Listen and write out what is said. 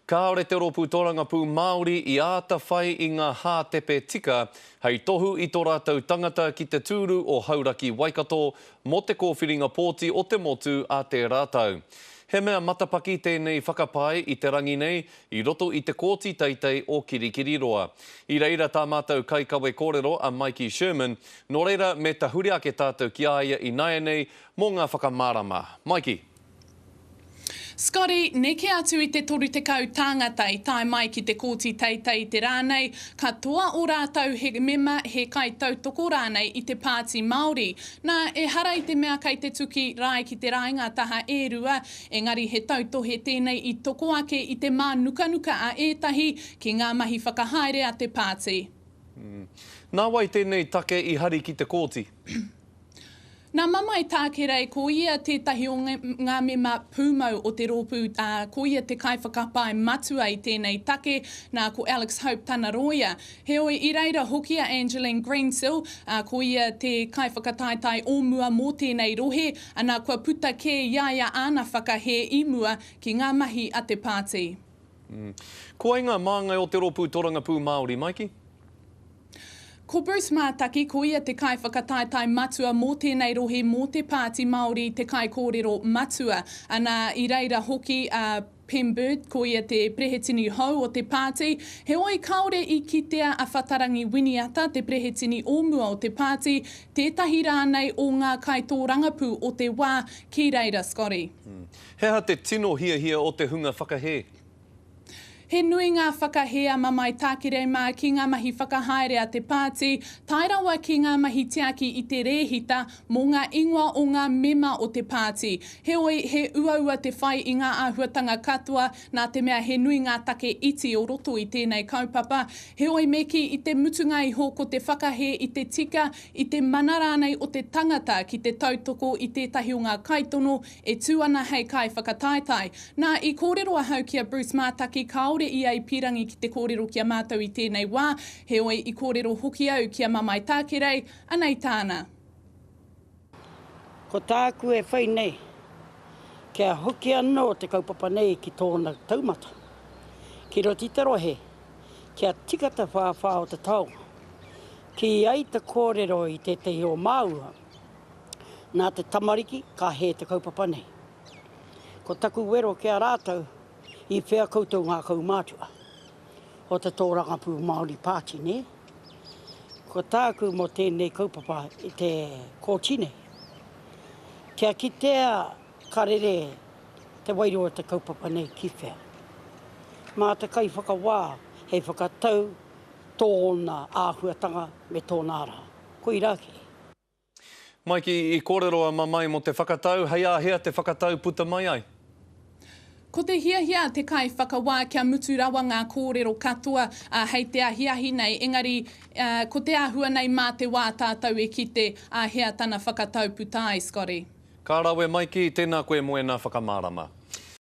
Kāore te Rōpū Tōrangapū Māori i āta whai i ngā hātepe tika hei tohu i tō rātou tangata ki te tūru o Hauraki-Waikato mō te kōwhiringa pōti o te motu a tērā tau. He mea matapaki tēnei whakapae i te rangi nei i roto i te Kōti Teitei o Kirikiriroa. I reira tā mātou kaikawe kōrero a Maiki Sherman, nō reira me tahuri ake tātou ki a ia ināianei mō ngā whakamārama. Maiki. Scotty, neke atu i te 30 tāngata i tae mai ki te Kōti Teitei i te rā nei, katoa o rātou he mema, he kaitautoko rānei i te Pāti Māori. Nā, ehara i te mea kei te tuki rae ki te rae ngā taha e rua, engari he tautohe tēnei i toko ake i te mānukanuka a ētahi ki ngā mahi whakahaere a te pāti. Nā wai tēnei take i hari ki te kōti? Nā Mamae Tākerei, ko ia tētahi o ngā mema pūmau o te rōpū, ā, ko ia te kaiwhakapae matua i tēnei take, nā, ko Alex Hope tana rōia. Heoi, i reira hoki a Angeline Greensill, ā, ko ia te kaiwhakataetae o mua mō tēnei rohe, anā, kua puta kē i a ia āna whakahē i mua ki ngā mahi a te pāti. Ko wai ngā māngai o te Rōpū Torangapū Māori, Maiki? Ko Bruce Mātaki, ko ia te kaiwhakataetae matua mō tēnei rohe mō te Pāti Māori te kaikōrero matua. Ana, i reira hoki a Pem Bird, ko ia te perehetini hou o te pāti. Heoi, kāore i kitea a Whatarangi Winiata, te perehetini o mua o te pāti, tētahi rānei o ngā kaitōrangapū o te wā, ki reira, Scotty. He aha te tino hiahia o te hunga whakahē? He nui ngā whakahē a Mamae Tākerei mā ki ngā mahi whakahaere a te pāti, tae rawa ki ngā mahi tiaki i te rēhita mō ngā ingoa o ngā mema o te pāti. Heoi, he uaua te whai i ngā āhuatanga katoa, nā te mea he nui ngā take iti o roto i tēnei kaupapa. Heoi, me kī i te mutunga iho ko te whakahē i te tika, i te mana rānei o te tangata ki te tautoko i tētahi o ngā kaitono e tū ana hei kaiwhakataetae. Nā, i kōrero ahau ki a Bruce Mātaki, kāore ia i pīrangi ki te kōrero ki a mātou i tēnei wā, heoi i kōrero hoki au ki a Mamae Tākerei, anei tāna. Ko tāku e whai nei, kia hoki anō te kaupapa nei ki tōna taumata, ki roto i te rohe, kia tika te whāwhā o te taonga. Kī ai te kōrero i tētehi o māua, Nā te tamariki ka hē te kaupapa nei. Ko taku wero ki a rātou, i whea koutou ngā kaumātua o te tōrangapū Māori Pāti, nē? Ko tāku mō tēnei kaupapa i te kōti nei, kia kitea ka rere te wairua o te kaupapa nei ki whea. Mā te kaiwhakawā hei whakatau tōna āhuatanga me tōna ara. Koirā kē. Maiki, i kōrero a Mamae mō te whakatau, hei āhea te whakatau puta mai ai? Ko te hiahia a te kaiwhakawā kia mutu rawa ngā kōrero katoa, ā, hei te ahiahi nei, engari, ā, ko te āhua nei mā te wā tātou e kite āhea tana whakatau puta ai, Scotty. Ka rawe Maiki, tēnā koe mō ēnā whakamārama.